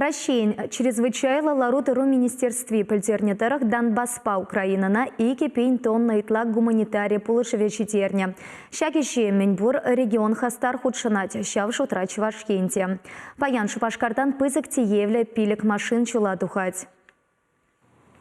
Раҫҫейӗн Чрезвычайлӑ лару-тӑру министерстви пӗлтернӗ тӑрӑх, Донбаспа Украинӑна 2000 тонна ытла гуманитари пулӑшӑвӗ ҫитернӗ. Ҫак ӗҫе мӗнпур регион хастар хутшӑнать, ҫав шутра Чӑваш Ен те. Паян Шупашкартан пысӑк тиевлӗ пилӗк машин ҫула тухать.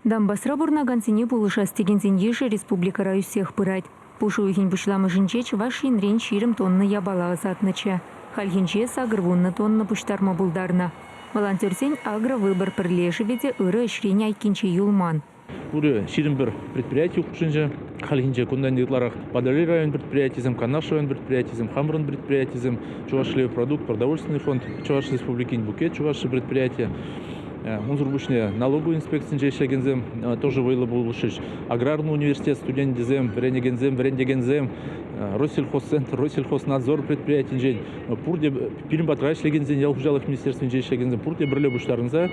Донбасра пурӑнакансене пулӑшас текенсен йышӗ республикӑра ӳссех пырать. Пуш уйӑхӗн пуҫламӑшӗнче Чӑваш Енрен 20 тонна япала ӑсатнӑччӗ. Хальхинче 80 тонна пуҫтарма пултарнӑ. Волонтерсен «Агровыбор» пӗрлешӗвӗ те ырӑ ӗҫрен айккинче юлман. Пурӗ 21 предприяти хушшинче. Хальхинче кунтан ытларах Патӑрьел район предприятийӗсем, Канаш район предприятийӗсем, хамӑрӑн предприятисем, Чувашхлебпродукт, продовольственный фонд, Чӑваш Республикин Букет Чуваши предприятийӗ. Унсӑр пуҫне налоговый инспекцинче ӗҫлекенсем тоже вӑйлӑ пулӑшрӗҫ. Аграрный университет студенчӗсем, вӗренекенсем, вӗрентекенсем, Россельхозцентр, Россельхознадзор предприятинчен пурте пирӗн патра ӗҫлекенсен, ял хуҫалӑх министерствинче ӗҫлекенсем пурте пӗрле пуҫтарӑнса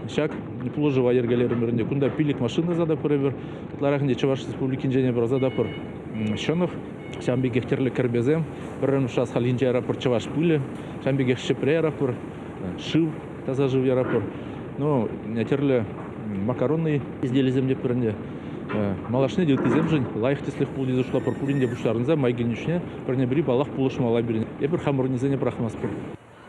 ҫак пулӑшӑва йӗркелерӗмӗр ӗнтӗ. Кунта пилӗк машина задапӑр эпир. Ытларах ӗнтӗ Чӑваш Республикинчен эпир ӑсатапӑр ҫӑнӑх, ҫавӑн пекех тӗрлӗ кӗрпесем. Пӗрремӗш раз хальхинче аэропорт чӑваш пылӗ, ҫавӑн пекех Ҫӗпре аэропорт, шыв, таса шыв яратпӑр. Ну, тӗрлӗ макаронный изделисем те пӗр ӗнтӗ. Малашне те ыттисемшӗн лайӑх тӗслӗх пул тесе шутлатпӑр. Пурин те пуҫтарӑнса май килнӗ чухне пӗрне-пӗри паллах пулӑшмалла пирӗн. Эпир хамӑрӑннисене пӑрахмастпӑр.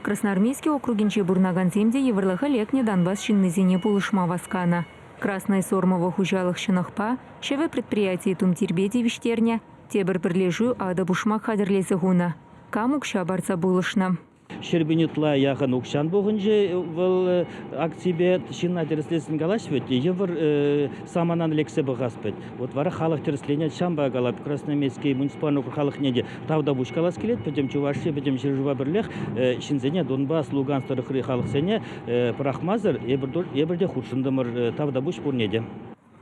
Красноармейски округӗнче пурӑнакансем те йывӑрлӑха лекнӗ Донбасс ҫыннисене пулӑшма васканӑ. Красное Сормово хуҫалӑх ҫӑнӑхпа, ҫӗвӗ предприятийӗ тумтирпе тивӗҫтернӗ, тепӗр пӗрлешӳ атӑ-пушмак хатӗрлесе хунӑ. Кам укҫа парса пулӑшнӑ. 100 000 ытла яхӑн укҫан пухӑнчӗ вӑл акципе. Ҫынна тӗрӗслесен калаҫ вӗт, йывӑр саманан лексе пӑхас вӗт. Вот вара халӑх тӗрӗсленет, ҫавӑнпа калап, Красноармейски муниципаллӑ округ халӑхне те тавтапуҫ калас килет. Пӗтӗм Чӑвашри, пӗтӗм ҫӗршывпа пӗрлех ҫынсене Донбасс, Луганск тӑрӑхри халӑхсене пӑрахмасӑр эпир те хутшӑнтӑмӑр. Тавтапуҫ пурне те.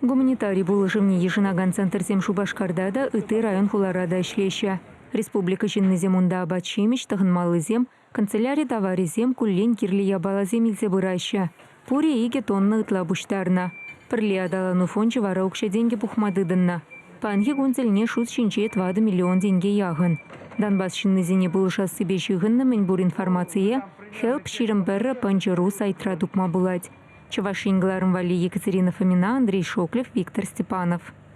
Гуманитари пулӑшӑвне йышӑнакан центрсем Шупашкарта та, ытти район-хулара та ӗҫлеҫҫӗ. Республика ҫыннисем унта апат-ҫимӗҫ, тӑхӑнмаллисем, канцеляри таварӗсем, куллен кирлӗ япаласем илсе пыраҫҫӗ. Пурӗ икӗ тонна ытла пуҫтарнӑ. Пӗрле аталану фончӗ вара укҫа-тенкӗ пухма тытӑннӑ. Паянхи кун тӗлне шут ҫинче 4 миллион тенке яхӑн. Донбасс ҫыннисене пулӑшассипе ҫыхӑннӑ мӗнпур информацие Help 21 пӑнчӑ.ру сайтра тупма пулать. Чӑваш Ен кӑларӑм валли Екатерина Фомина, Андрей Шоклев, Виктор Степанов.